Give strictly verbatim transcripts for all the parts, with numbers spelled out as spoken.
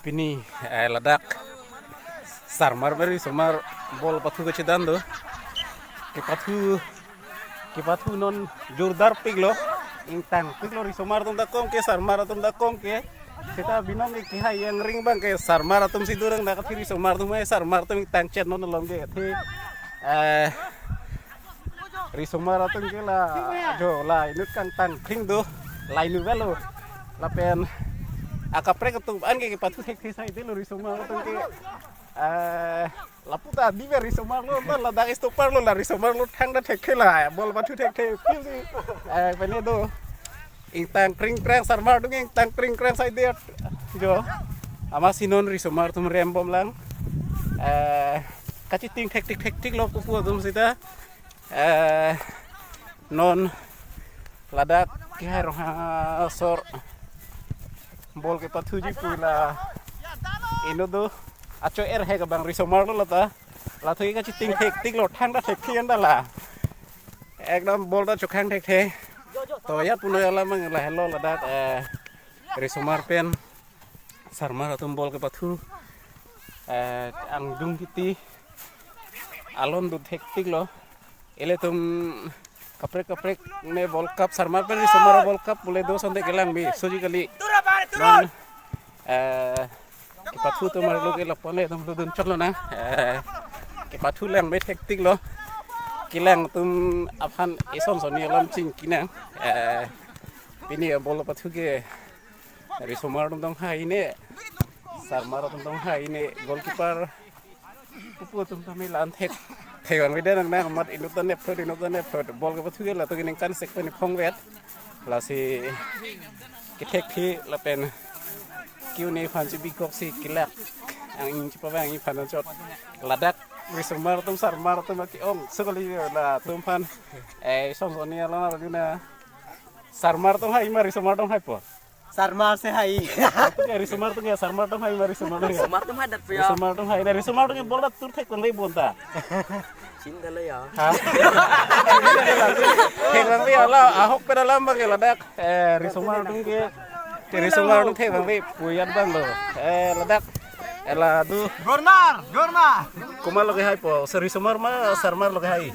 Pini, eh, ladak sarmar pen risomar bol pathu kachedan do. Kepathu, kepathu non jordar piklo, ingtang piklo, risomar atum ta kong ke, sarmar atum ta kong ke. Seta binong ke kehai angring abang ke sarmar atum si dorang, dak athe risomar atum, eh, sarmar atum ingtang chet non along ke athe, eh, risomar atum ke la, jo la inut kangtang kring do, la inut velo. Lapen akaprek atum an ke kepathu thekthe saidelo risomar atum ke. Eh, lapu ta diver risomar lo, ba ladak stopper lo, la risomar lo thangta thekthe, la bol pathu thekthe. Pil si, eh, pene do. Ingtang kring krang, sarmar atum ingtang kring krang saide, jo. Amatsi non risomar atum rembom lang. Eh, kachiting thektik thektik lo pupu atum seta. Eh, non ladak kehai rong asor bol kepathuji pu la inut do, acho er hek abang risomar lo lata. Latum ke kachiting thektik lo, thangta thekthe anta la. Ekdom bol ta chokhang thekthe. To ya puno ya lamang lahelo ladak, eh, risomar pen sarmar atum bol kepathu, eh, angdung kiti alon do thektik lo. Ilitum kaprek kaprek ne bol kap, sarmar pen risomar bol kap pule do sonte kelang bi soji kali. Non, eh, kepathu atum arlo ke lapu-an le atum lutdun chot lonang. Eh, kepathu lang me thektik lo. Kelang atum aphan ison sonni alam chingki nang. Eh, pini bol pathu ke risomar atum donghai ne, sarmar atum donghai ne, goalkeeper pupu atum tame la-an thek, thek abang beda nang nang amat inut ta nepthot, inut ta nepthot. Bol kepathu ke latum ke ningkan sek pen phongvet. Lasi kethekthe lapen ke-un-e aphan chibikok si kelak anging chipavang aphan chot. Ladak risomar atum sarmar atum ke-ong so kali, latum aphan, eh, ison sonni alam arjuna. Sarmar atum hai ma risomar atum haipo? Sarmar si hai. Atum ke risomar atum ke, sarmar atum hai ma risomar atum ke? Risomar atum hai dat pu ya. Risomar atum hai, na risomar atum ke bol ta tur thek abang le bonta. Chin dalo ya. Ha? Thek abang le ala, ahok pen alam abang ke ladak. Eh, risomar atum ke, risomar atum thek abang le pu ya abang lo. Eh, ladak. Eh, la do. Jornar, jornar. Komat lo ke haipo? Risomar ma sarmar lo ke hai?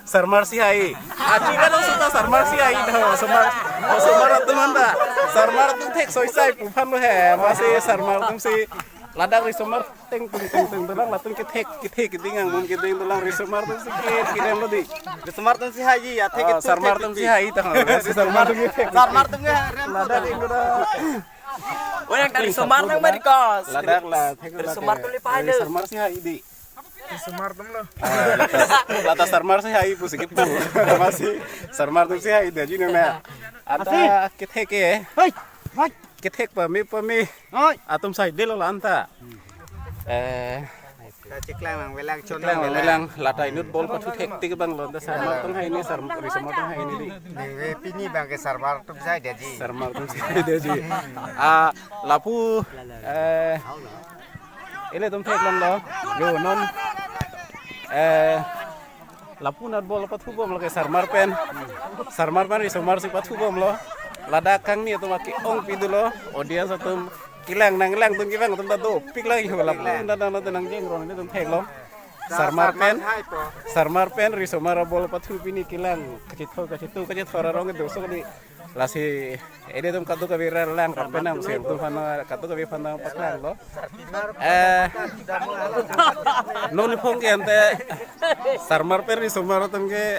Sarmar si hai. Achi ka dong suta sarmar si hai do. Sarmar, sarmar atum anta. Sarmar atum thek soi sai pu aphan lo he. Amatsi sarmar atum si ladak risomar teng teng teng teng dolang, latum kethek, kethek keding angmun keding dolang, risomar atum si ke keding lo di. Risomar atum si hai ya, thek. Ah, thek, sarmar thek, atum si thek. Hai ta. Si sarmar atum kethek. Sarmar atum ke rem. Ladak ding do da. Oh, yang tadi risomar nang mari kos. Ladak la, thek. Risomar atum le pahai de. Sarmar si hai di. Risomar atum lo. Ah, lata, lata sarmar si hai pusi kipu. Amatsi sarmar atum si hai de jino na. Anta kethek ke. Hei, hei. Kethek pame pame. Hei. Atum saidelo la anta. Eh, kacheklang lang velang, cheklang lang velang. Lata inut bol pathu thektik abang lo, anta sarmar atum hai ne, sar-, risomar atum hai ne di. Ningve pini abang ke sarmar atum si hai de ji. Sarmar atum si hai de ji. Ah, lapu, eh, ilitum theklonglo. Yo, non, eh, lapu nat bol pathubom lo ke sarmar pen. Sarmar pen risomar si pathubom lo. Ladak kangni atum ke-ongpi dolo. Audience atum kelang nanglang atum kevang atum ta dopik lagi ho, lapu nat nang nang nang jeng rong ilitum theklong. Sarmar pen, sarmar pen risomar bol pathu pini kelang kachethor kachethor kachethor arong kedo so kali. Lasi ilitum kadokave ra lang kapenang si atum aphan, kadokave aphan nangpaklanglo. Eh, non iphong ke ante sarmar pen risomar atum ke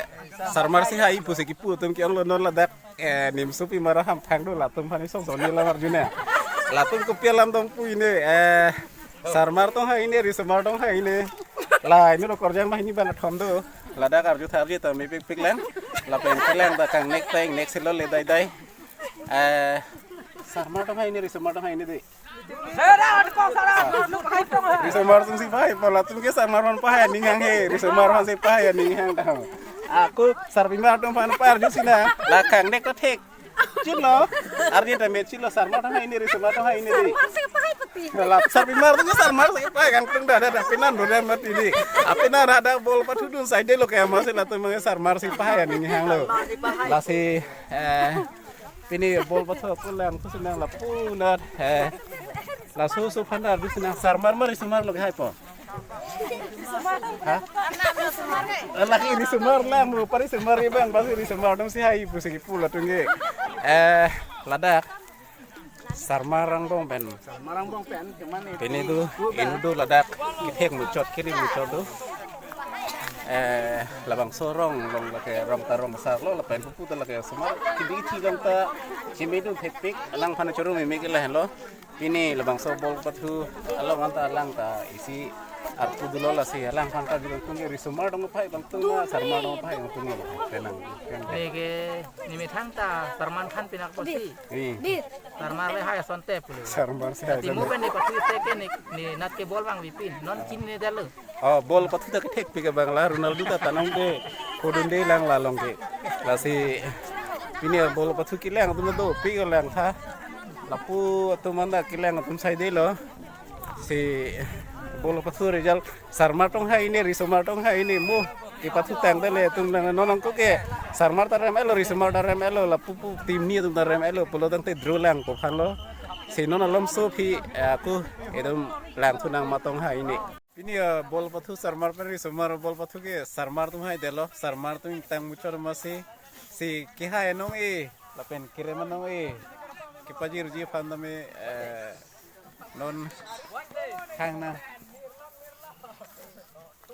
sarmar si hai pusi kipu atum ke-onglo, non ladak, eh, nimso pima ra hamphang do, latum aphan ison sonni alam arjuna. Latum kopi alam dong pu ine, eh, sarmar atum hai ne, risomar atum hai ne. La inut lo korjang ma hini abang thom do. Ladak arju tharji ta mepikpik lang. Lapen kelang ta kangnek ta ingnek si lo le dai dai. Eh, sarmar atum hai ne, risomar atum hai ne di. Risomar atum si pahaipo, latum ke sarmar aphan pahai aning hang he. Risomar aphan si pahai aning hang ta. Ako sarpimar atum aphan pa-arju si na. La kangnek ta thek. Chilo, arni ta me chilo, sarmar atum hai ne, risomar atum hai ne di. Sarmar si pahai pati. La sarpimar atum ke sarmar si pahai, kangtung da da da, pinan do da mati di. Apinan ada bol pathudun saidelo ke, amatsi latum ke sarmar si pahai aning hanglo. Sarmar si pahai. Lasi, eh, pini bol pathu pulang tu senang lapu nat, eh, Laso so phan ta arjusinang, sarmar ma risomar lo kehai po? Ha? Eh, lake risomar la mo, pa risomar abang, pasi risomar atum si hai pusi kipu latum ke. Eh, ladak sarmar angbong pen. Sarmar angbong pen, kemane? Pini tu, inut do ladak, kethek muchot, kiri muchot do. Eh, labangso arong, along lake arong ta arong asar lo, lapen pupu ta lake osomar, kidi thi along ta, chimidun thekpik, alangphan choro mimik lahenlo. Pini labangso bol pathu along anta alang ta isi arpu dolo, lasi alangphan ta dolo, tung ke risomar dong pahai abang tung ma, sarmar dong pahai abang tung ma, tenang. Neke nimethang ta sarmar aphan pinak pusi. Ih. Sarmar le hai asonte pule. Sarmar si hai asonte. Timo pen ne pathu te ke ne, ne nat ke bol abang bipin. Non chinine detlo. Oh, bol pathu ta kethekpik abang la, Ronaldo ta tanong de, kodun de lang la along ke. Lasi pini bol pathu kelang atum dopik lang tha. Lapu atum anta kelang atum saidelo. Si bol pathu result, sarmar tong hai ne, risomar tong hai ne mo. Kepathu tangte le atum lang, non nangkok ke. Sarmar ta rem-et lo, risomar ta rem-et lo, lapu pu team ni atum ta rem-et lo, pulo tangte draw lang ko aphan lo. Si non malomso aphi, eh, ako, itum langthunang ma tong hai ne. Pini, eh, bol pathu sarmar pen risomar bol pathu ke sarmar atum hai detlo, sarmar atum ingtang muchot masi, si kehai anong-e, lapen kerem anong-e, kepajirji aphan tame, eh, non hang na.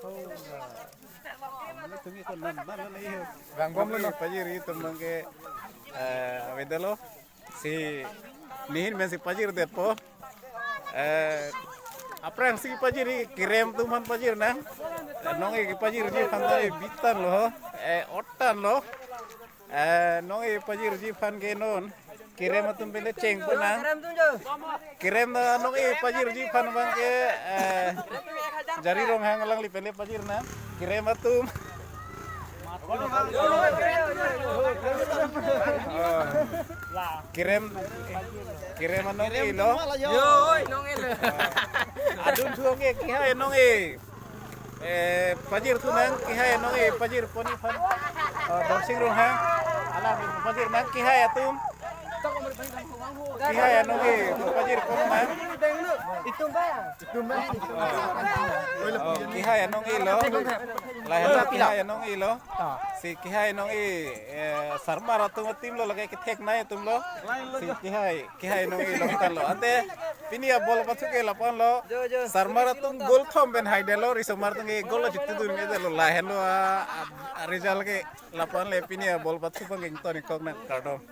Oh, na. Tumi ko nan, nan, nan, iyo. Bang bom lo, no. Pajirji atum abang ke, eh, avedetlo. Si nihin pen si pajir detpo. Eh, aphrang si pajir, kerem atum aphan pajirnang. Anong-e kepajirji aphan ta bitan lo. Eh, otan lo. Eh, anong-e pajirji aphan ke non. Kerem atum pen le chengpon nang. Kerem na anong-e pajirji aphan abang ke, eh, Jari Ronghang alangli pen le pajirnang. Kerem atum. Kerem, kerem anong-e lo. Yo, oi, anong-e lo. Adun thu ke kehai anong-e. Eh, pajirthunang kehai anong-e, pajirpon aphan. Eh, Dorsing Ronghang. Alang pajirnang kehai atum. Kehai anong-e, pajirpon nang. Oh, kehai anong-e lo. Lahai ta kehai anong-e lo. Si kehai anong-e, eh, sarmar atum a-team lo, lake kethek nai atum lo. Si kehai, kehai anong-e lo tanglo. Ante pini abol pathu ke lapu-an lo. Sarmar atum goal thom pen haidetlo, risomar atum ke goal chitudun-edetlo, lahenlo a, a, a-result ke. Lapu-an le pini abol pathu abang ke ingtonikok nang, kardom.